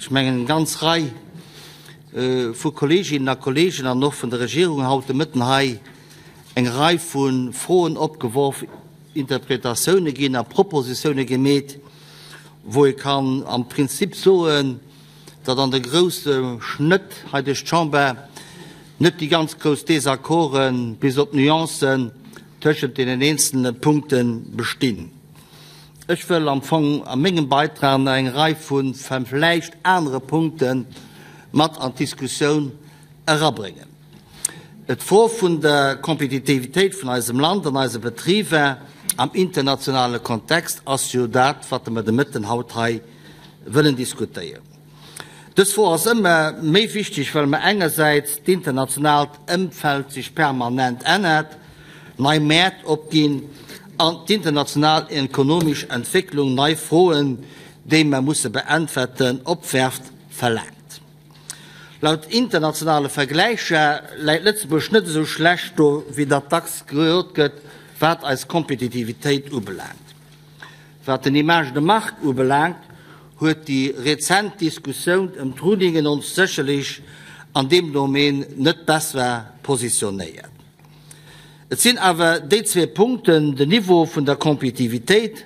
Ech mengen, eng ganz Rei vu Kolleeginnen a Kolleegen an och vun der Regierung haut de Mëtten hei eng Rei vu Froen opgeworf, Interpretatioune ginn a Propositioune gemeet, wou ee kann am Prinzip soen, datt an de grousse Schnëtt hei duerch d'Chamber net déi ganz grouss Désaccorden, bis op Nuancen, tëschent deenen eenzelne Punkte bestinn. Ech wëll am Fong a mengem Beitrag nach eng Rei vu vläicht anere Punkte mat an d'Diskussioun erabréngen. D'Fro vun der Kompetitivitéit vun eisem Land an eise Betriber am internationale Kontext ass jo dat, wat mer de Mëtten haut hei wëllen diskutéieren. Dës Fro ass ëmmer méi wichteg, well mer engersäits d'internationaalt Ëmfeld sech permanent ännert, nei Mäert opginn an d'international ekonomesch Entwécklung nei Froen, déi mer musse beäntwerten, opwerft, verlaangt. Laut internationale Vergläicher läit Lëtzebuerg net esou schlecht do, wéi datt dacks gesot gëtt, wat eis Kompetitivitéit ubelaangt. Wat den Image de marque ubelaangt, huet déi rezent Diskussioun ëm d'Rulingen ons sécherlech an deem Domaine net besser positionéiert. Et sinn awer déi zwee Punkten, den Niveau vun der Kompetitivitéit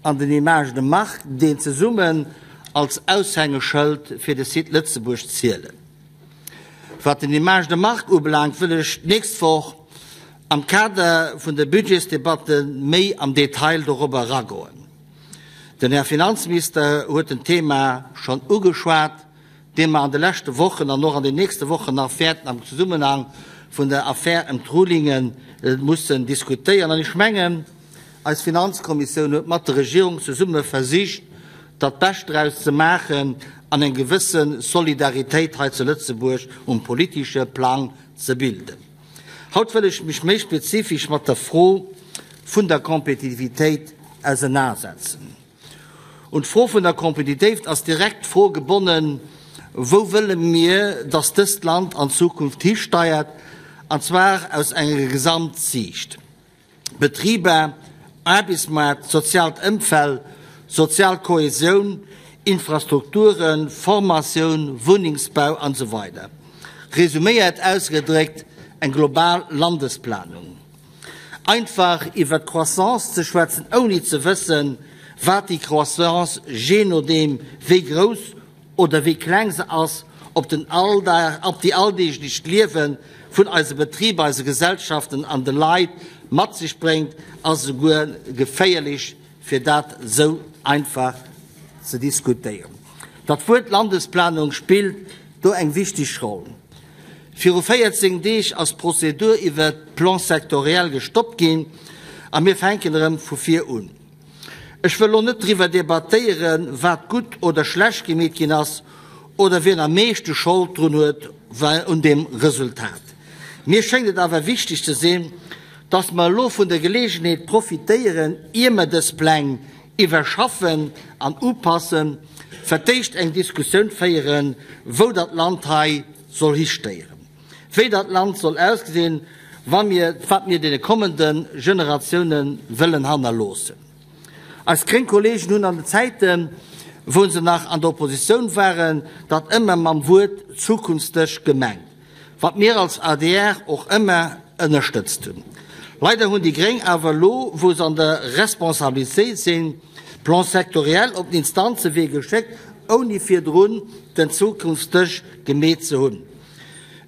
an den Image de marque, deen zesummen als Aushängeschëld fir de Site Lëtzebuerg zielen. Wat den Image de marque ubelaangt, wëll ech d'nächst Woch am Kader vun de Budgetsdebatte méi am Detail dorobber eragoen. Den Här Finanzminister huet den Thema schonn ugeschwat, dee mer an de leschte Wochen an och an den nächste Wochen nach wäerten am Zesummenhang vun der Affär ëm d'Rulinge mussen diskutéieren. An ech mengen, eis Finanzkommissioun huet mat der Regierung zesumme versicht, dat Bescht draus ze maachen an eng gewësse Solidaritéit hei zu Lëtzebuerg um politesche Plang ze bilden. Haut wëll ech mech méi spezifesch mat der Fro vun der Kompetitivitéit ausenanersetzen. Un d'Fro vun der Kompetitivitéit ass direkt d'Fro gebonnen, Wou wëlle mir, dass dëst Land an Zukunft histeiert, an zwar aus enger Gesamtsiicht? Betriber, Aarbechtsmaart, soziaalt Ëmfeld, sozial Kohäsioun, Infrastrukturen, Formatioun, Wunnengsbau an esou weider. Resuméiert ausgedréckt, eng global Landesplanung. Einfach iwwert Croissance ze schwätzen ouni ze wëssen, wat déi Croissance, jee nodeem wéi grouss oder wéi kleng se ass, op den Alldag, op déi alldeeglecht Liewe vun eise Betriber, eise Gesellschaften an de Leit mat sech bréngt, ass esouguer geféierlech, fir dat esou einfach ze diskutéieren. Dat Wuert Landesplanung spillt do eng wichteg Roll. Viru 14 Deeg ass d'Prozedur iwwert d'Plans sectoriels gestoppt ginn a mir fänken erëm vu vir un. Ech wëll lo net driwwer debattéieren, wat gutt oder schlecht gemeet ginn ass oder wien am meeschte Schold drun huet un deem Resultat. Mir schéngt et awer wichteg ze sinn, dass mer elo vun der Geleegenheet profitéieren, ier mer dës Pläng iwwerschaffen an upassen, fir d'éischt eng Diskussioun féieren, wou dat Land hei soll histéieren. Wéi dat Land soll ausgesinn, wa mir, wat mir deene kommende Generatioune wëllen hannerloossen. Eis gréng Kollegen hunn an den Zäiten, wou se nach an der Oppositioun waren, dat ëmmer mam Wuert Zukunftsdësch gemengt, wat mir als adr och ëmmer ënnerstëtzt hunn. Leider hunn déi gréng awer elo, wou se an der Responsabilitéit sinn, d'Plans sectoriels op den Instanzewee geschéckt, ouni virdrun den Zukunftsdësch gemeet ze hunn.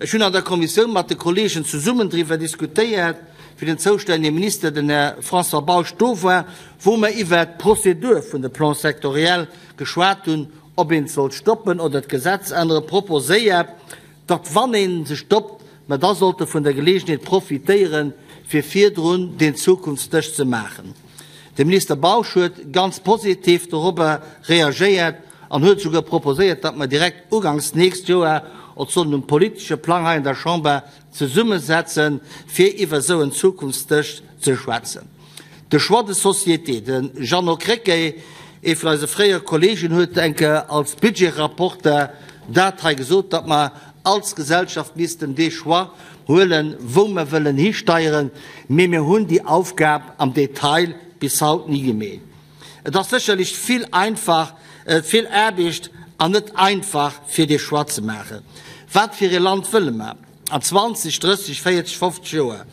Ech hunn an der Kommissioun mat de Kollegen zesummen driwwer diskutéiert, wéi den zoustännege Minister, den Här François Bausch, do war, wou mer iwwert d'Prozedur vun de Plans sectoriels geschwat hunn, ob een sollt stoppen oder d'Gesetz änneren, proposéiert, datt wann ee se stoppt, mer da sollte vun der Geleegenheet profitéieren, fir virdrun deen Zukunftsdësch ze maachen. De Minister Bausch huet ganz positiv dorobber reagéiert an huet esouguer proposéiert, datt mer direkt uganks d'nächst Joer ons sollen um politesche Plang hei an der Chamber zesummesetzen, fir iwwer esou en Zukunftsdësch ze schwätzen. De Choix de société, de Jeannot Krecké, ee vun eise fréiere Kollegen, huet eng Kéier als Budgetrapporter dat hei gesot, datt mer als Gesellschaft missten dee Choix huelen, wou mer wëllen histeieren, mee mir hunn déi Aufgab am Detail bis haut ni gemeet. Et ass sécherlech vill einfach, vill Aarbecht. an net einfach fir dee Choix ze maachen. Wat fir ee Land wëlle mer an 20, 30, 40, 50 Joer?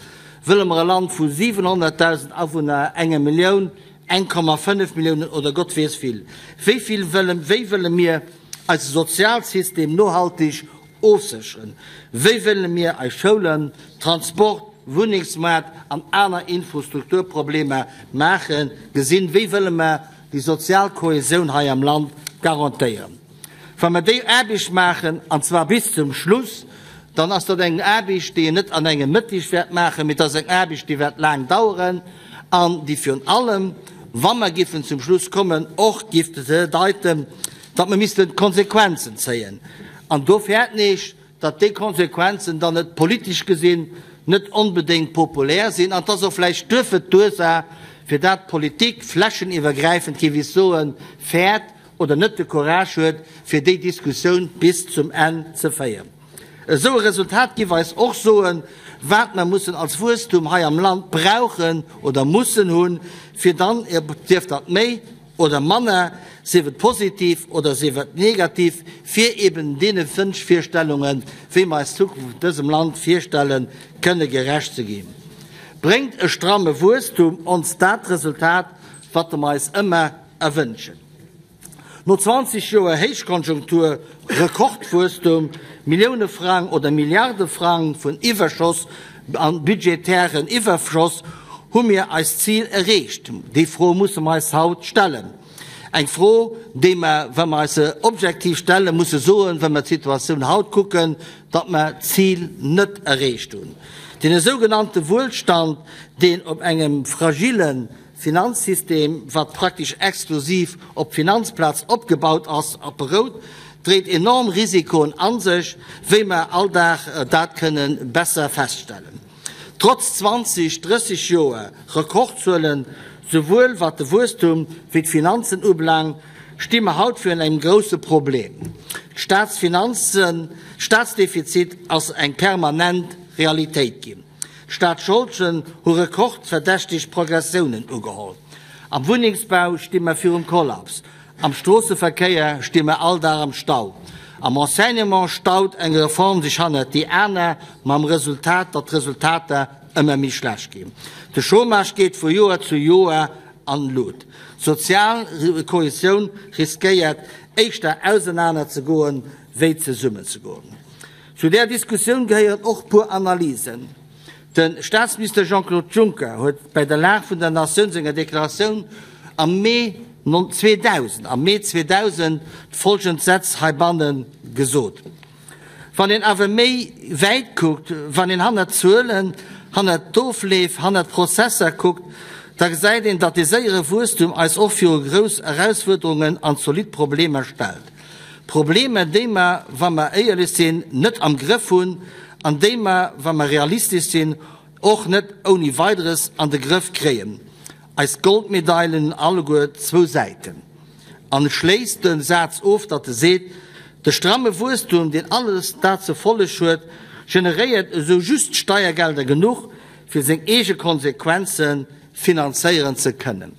Wëlle mer e Land vu 700.000 Awunner, enger Millioun, 1,5 Milliounen oder Gott weess vill? Wéi vill wëlle, wéi wëlle mir eise Sozialsystem nohaltig ofsécheren? Wéi wëlle mir eis Schoulen, Transport, Wunnengsmaart an aner Infrastrukturproblemer maachen, gesinn? Wéi wëlle mer déi sozial Kohäsioun hei am Land garantéieren? Wa mer déi Aarbecht maachen, an zwar bis zum Schluss, dann ass dat eng Aarbecht, déi een net an engem Mëtteg wäert maachen, mee et ass eng Aarbecht, déi wäert laang daueren an déi virun allem, wa mer giffen zum Schluss kommen, och giff bedeiten, datt mer missten Konsequenzen zéien. An do fäerten ech, datt déi Konsequenzen dann net politesch gesinn net onbedéngt populär sinn. An et ass och vläicht duerfir d'Ursaach, fir dat d'Politik flächeniwwergräifend, géif ech soen, fäert oder net de Courage huet, fir déi Diskussioun bis zum Enn ze féieren. Esou e Resultat giff eis och soen, wat mer mussen als Wuesstum hei am Land brauchen oder mussen hunn, fir dann, sief dat méi oder manner, sief et positiv oder sief et negativ, fir eben deene Wënschvirstellungen, wéi mer eis d'Zukunft vun dësem Land virstellen, kënne gerecht ze ginn. Bréngt e stramme Wuesstum ons dat Resultat, wat mer eis ëmmer erwënschen? No 20 Joer Héichkonjunktur, Rekordwuesstum, Millioune Frang oder Milliarde Frang vun Iwwerschoss an budgetären Iwwerschoss, hu mir eist Zil erreecht? Déi Fro musse mer eis haut stellen. Eng Fro, déi mer, wa mer eis se objektiv stellen, musse soen, wa mer d'Situatioun haut kucken, datt mer d'Zil net erreecht hunn. Deen esougenannte Wuelstand, deen op engem fragillen Finanzsystem, wat praktesch exklusiv op d'Finanzplaz opgebaut ass a berout, dréit enorm Risikoen a sech, wéi mer all Dag dat kënne besser feststellen. Trotz 20, 30 Joer Rekordzuelen, souwuel wat de Wuesstum wéi d'Finanzen ubelaangt, sti mer haut virun engem grousse Problem, D'Staatsfinanzen, Staatsdefizit ass eng permanent Realitéit ginn. D'Staatsscholden hu rekordverdächteg Progressiounen ugeholl. Am Wunnengsbau sti mer virum Kollaps. Am Stroosseverkéier sti mer all Dag am Stau. Am Enseignement staut eng Reform sech hannert déi aner, mam Resultat, datt d'Resultater ëmmer méi schlecht ginn. De Chômage geet vu Joer zu Joer an d'Lut. D'sozial Kohesioun riskéiert éischter ausenaner ze goen, wéi zesummen ze goen. Zu där Diskussioun gehéieren och puer Analysen. De Staatsminister Jean-Claude Juncker huet bäi der Lag vun der Natioun senger Deklaratioun am Mee 2000, am Mee 2000 folgend Sätz heibanne gesot, Wann een awer méi wäit kuckt, wann een hannert d'Zuelen, hannert d'Ofleef, hannert d'Prozesser kuckt, da gesäit een, datt dee séiere Wuesstum eis och viru grouss Erausfuerderungen an zolidd Problemer stellt. Problemer, déi mer, wa mer éierlech sinn, net am Grëff hunn an déi mer, wa mer realistesch sinn, och net ouni Weideres an de Grëff kréien. Eis Goldmedailen hunn alleguer zwou Säiten. An e schléisst de Saz of, datt e seet, De stramme Wuesstum, deen alles dat zur Folleg huet, generéiert esou just Steiergelder genuch, fir seng eege Konsequenze finanzéieren ze kënnen.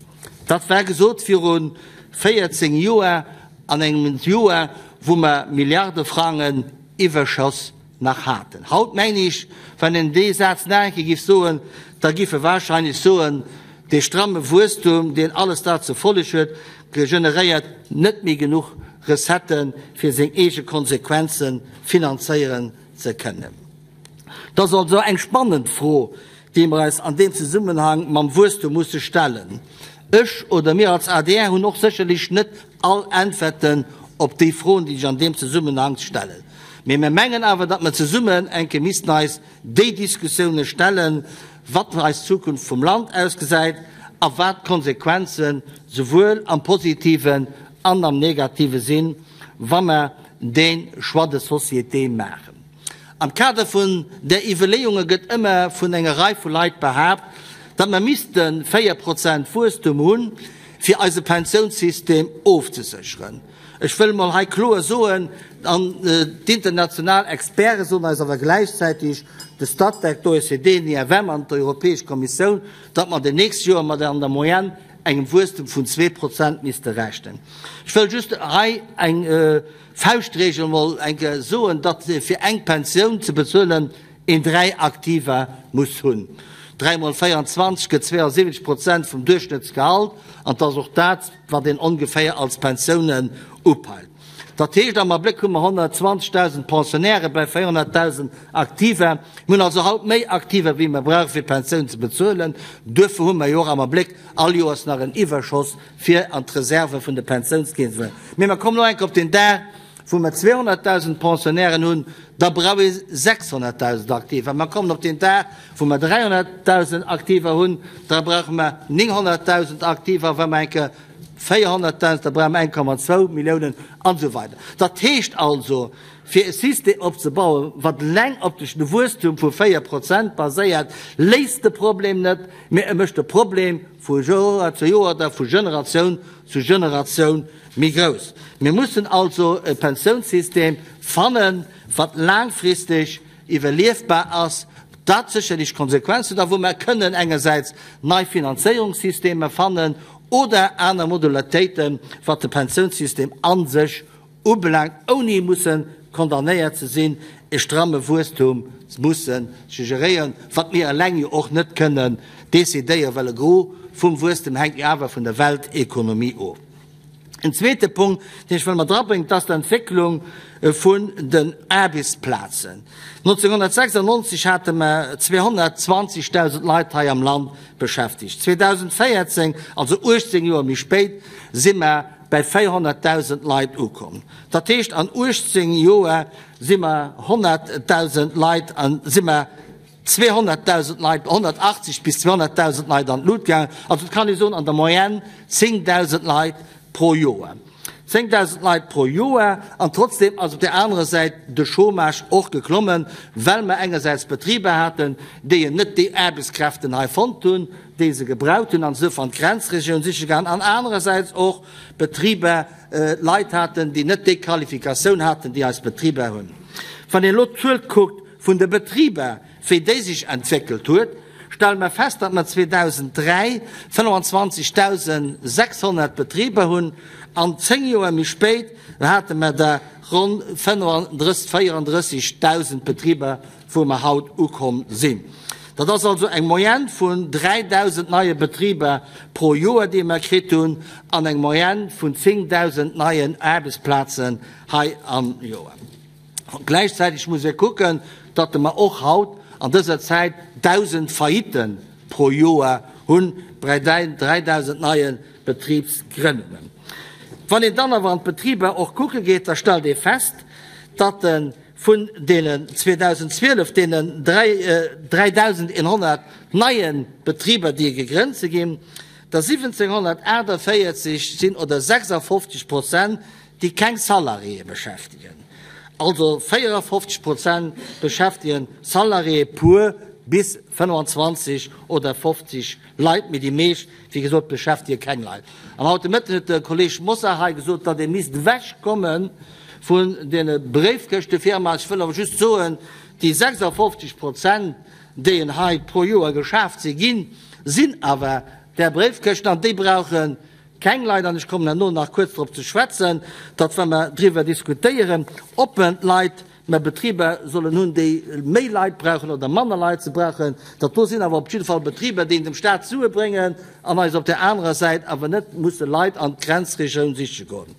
Dat war gesot viru 14 Joer, an engem Joer, wou mer Milliarde Frangen Iwwerschoss nach haten. Haut mengen ech, wann een dee Saz nach eng Kéier géif soen, da géif e wahrscheinlech soen, dee stramme Wuesstum, deen alles dat zur Folleg huet, generéiert net méi genuch Recetten, fir seng eege Konsequenze finanzéieren ze kënnen. Et ass also eng spannend Fro, déi mer eis an deem Zesummenhang mam Wuesstum musse stellen. Ech oder mir als adr hunn och sécherlech net all Äntwerten op déi Froen, déi sech an deem Zesummenhang stellen. Mee mir mengen awer, datt mer zesummen eng Kéier missten eis déi Diskussioune stellen, wat eis Zukunft vum Land ausgesäit a wat d'Konsequenze souwuel am Positiven an am Negative sinn, wa mer dee Choix de société maachen. Am Kader vun där Iwwerleeunge gëtt ëmmer vun enger Rei vu Leit behaapt, datt mer misste 4 Prozent Wuesstum hunn, fir eise Pensiounssystem ofzesécheren. Ech wëll emol hei kloer soen, an d'international Experte soen eis awer gläichzäitig, de Statec, d'OECD, den IFM an d'Europäesch Kommissioun, datt mer an den nächste Joer mat an der Moyenne. engem Wuesstem vun 2% misste rechnen. Ech wëll just hei eng Fauschtregel emol eng Kéier soen, datt fir eng Pensioun ze bezuelen een 3 Aktiver muss hunn. 3 mol 24 gëtt 72 Prozent vum Duerchschnëttsgehalt an 't ass och dat, wat een ongeféier als Pensiounen upeilt. Dat heescht, am Abléck hu mer 120.000 Pensionnairë bei 400.000 Aktiver. Mir hunn also haut méi Aktiver, wéi mer brauche fir d'Pensioun ze bezuelen. Duerfir hu mer jo och am Abléck all Joers nach en Iwwerschoss fir an d'Reserve vun de Pensiounskeesen. Mee mer kommen och enk op den Dag, wou mer 200.000 Pensionnairen hunn, da brauch ee 600.000 Aktiver. Mer kommen op den Dag, wou mer 300.000 Aktiver hunn, da brauche mer 900.000 Aktiver. Wa mer enke 400.000, da brauche mer 1,2 Milliounen an esou weider. Dat heescht also, fir e System opzebauen, wat eleng op de Wuesstum vu 4 Prozent baséiert, léist de Problem net, mee e mécht de Problem vu Joer zu Joer oder vu Generatioun zu Generatioun méi grouss. Mir mussen also e Pensiounssystem fannen, wat laangfristeg iwwerliefbar ass, dat sécherlech Konsequenzen huet a wou mer kënnen engersäits nei Finanzéierungssystemer fannen oder aner Modalitéiten, wat de Pensiounssystem a sech ubelaangt, ouni mussen condamnéiert ze sinn, e stramme Wuesstum mussen ze geréieren, wat mir eleng jo och net kënnen decidéieren, well e Gros vum Wuesstem hänkt jo awer vun der Weltekonomie of. En zweete Punkt, deen ech wëll mat erabréngen, dat ass d'Entwécklung vun den Aarbechtsplazen. 1996 hate mer 220.000 Leit hei am Land beschäftegt. 2014, also 18 Joer méi spéit, si mer bäi 400.000 Leit ukomm. Dat heescht, an 18 Joer si mer 100.000 Leit an, si mer 200.000 Leit, 180 bis 200.000 Leit an d'Lut gaangen. Also et kann ee soen, an der Moyenne 10.000 Leit pro Joer. 10.000 Leit pro Joer. An trotzdem ass op där anerer Säit de Chômage och geklommen, well mer engersäits Betriber haten, déi net déi Aarbechtskräften hei fonnt hunn, déi se gebraucht hunn an se an d'Grenzregioun siche gaangen, an anerersäits och Betriber, Leit haten, déi net déi Qualifikatioun haten, déi eis Betriber hunn. Wann een elo d'Zuel kuckt vun de Betriber, wéi déi sech entwéckelt huet, stelle mer fest, datt mer 2003 25.600 Betriber hunn an zéng Joer méi spéit hate mer der ronn 35, 34.000 Betriber, wou mer haut ukomm sinn. Dat ass also eng Moyenne vun 3.000 neie Betriber pro Joer, déi mer kritt hunn, an eng Moyenne vun 10.000 neien Aarbechtsplazen hei am Joer. Gläichzäiteg muss ee kucken, datt mer och haut an dëser Zäit 1.000 Faillitten pro Joer hunn, bei 3.000 neie Betribsgrënnungen. Wann een dann awer an d'Betriber och kucke geet, da stellt ee fest, datt de Vun deenen 2012 deenen 3.100 neie Betriber, déi gegrënnt si ginn, der 1.748 sinn oder 56 Prozent, déi keng Salariéë beschäftegen. Also 54 Prozent beschäftegen Salariéë puer bis 25 oder 50 Leit, mee déi meescht, wéi gesot, beschäftege keng Leit. An haut de Mëtten huet de Kolleeg Mosar hei gesot, datt ee misst ewechkomme vun deene Bréifkëschtefirmaen. Ech wëll awer just soen, déi 56 Prozent, déi en hei pro Joer geschaaft si ginn, sinn awer där Bréifkëschten an déi brauche keng Leit. An ech kommen herno nach kuerz drop ze schwätzen, datt wa mer driwwer diskutéieren, ob Leit mer Betriber sollen hunn, déi méi Leit brauchen oder manner Leit ze brauchen, datt do sinn awer op jidde Fall Betriber, déi dem Stat Sue bréngen an eis op där anerer Säit awer net musse Leit an d'Grenzregioun siche goen.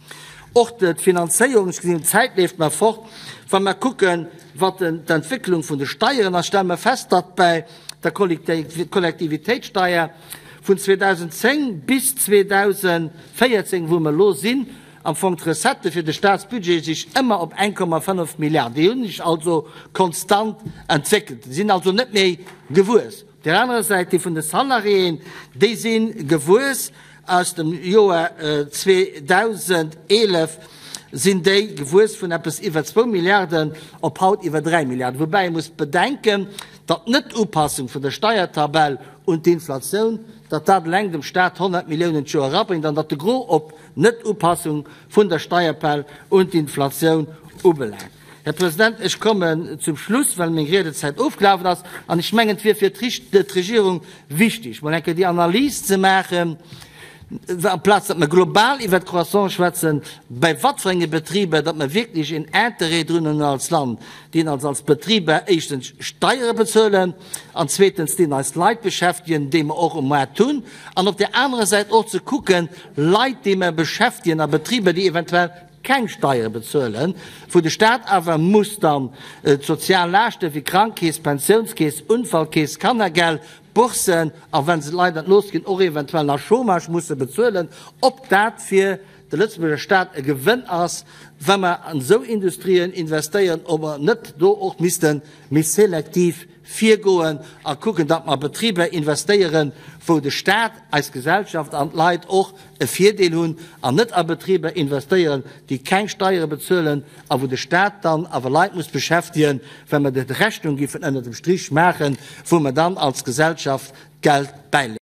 Och d'Finanzéierung, ech gesinn, d'Zäit leeft mer fort, wa mer kucken, wat d'Entwécklung vun de Steieren ass, stelle mer fest, datt bäi der Kollektivitéitssteier vun 2010 bis 2014, wou mer elo sinn, am Fong d'Recettë fir de Staatsbudget sech ëmmer op 1,5 Milliarden, déi hunn sech also konstant entwéckelt, déi sinn also net méi gewuess. Op där anerer Säit, déi vun de Salariéen, déi si gewuess. Aus dem Joer 2011 sinn déi gewuess vun eppes iwwer zwou Milliarden op haut iwwer dräi Milliarden. Woubäi ee muss bedenken, datt d'Net-Upassung vun der Steiertabell un d'Inflatioun, datt dat eleng dem Staat 100 Milliounen d'Joer erabréngt an datt de Gros op Net-Upassung vun der Steierpell un d'Inflatioun ubelaangt. Här President, ech kommen zum Schluss, well meng Riedezäit ofgelafen ass. An ech mengen, et wier fir d'Regierung wichtig, mol eng Kéier déi Analys ze maachen. Amplaz datt mer global iwwert d'Croissance schwätzen, bei wat fir enge Betriber datt mer wierklech een Interêt drun hunn als Land, deen eis als Betriber éischtens Steiere bezuelen an zweetens deen eis Leit beschäftegen, déi mer och um Maart hunn, an op där anerer Säit och ze kucken, Leit, déi mer beschäftegen a Betriber, déi eventuell keng Steiere bezuelen, wou de Staat awer muss dann d'sozial Laaschte wéi Krankeess, Pensiounskeess, Unfallkeess, Kannergeld, Bourssen a wa se d'Leit entlooss ginn, och eventuell nach Chômage musse bezuelen, ob dat fir de Lëtzebuerger Staat e Gewënn ass, wa mer an esou Industrien investéieren, ob mer net do och misste méi selektiv virgoen a kucken, datt mer a Betriber investéieren, wou de Staat, eis Gesellschaft an d'Leit och e Virdeel hunn, an net a Betriber investéieren, déi keng Steiere bezuelen a wou de Staat dann awer Leit muss beschäftegen, wa mer déi Rechnung géifen ënnert dem Strich maachen, wou mer dann als Gesellschaft Geld bäileeën.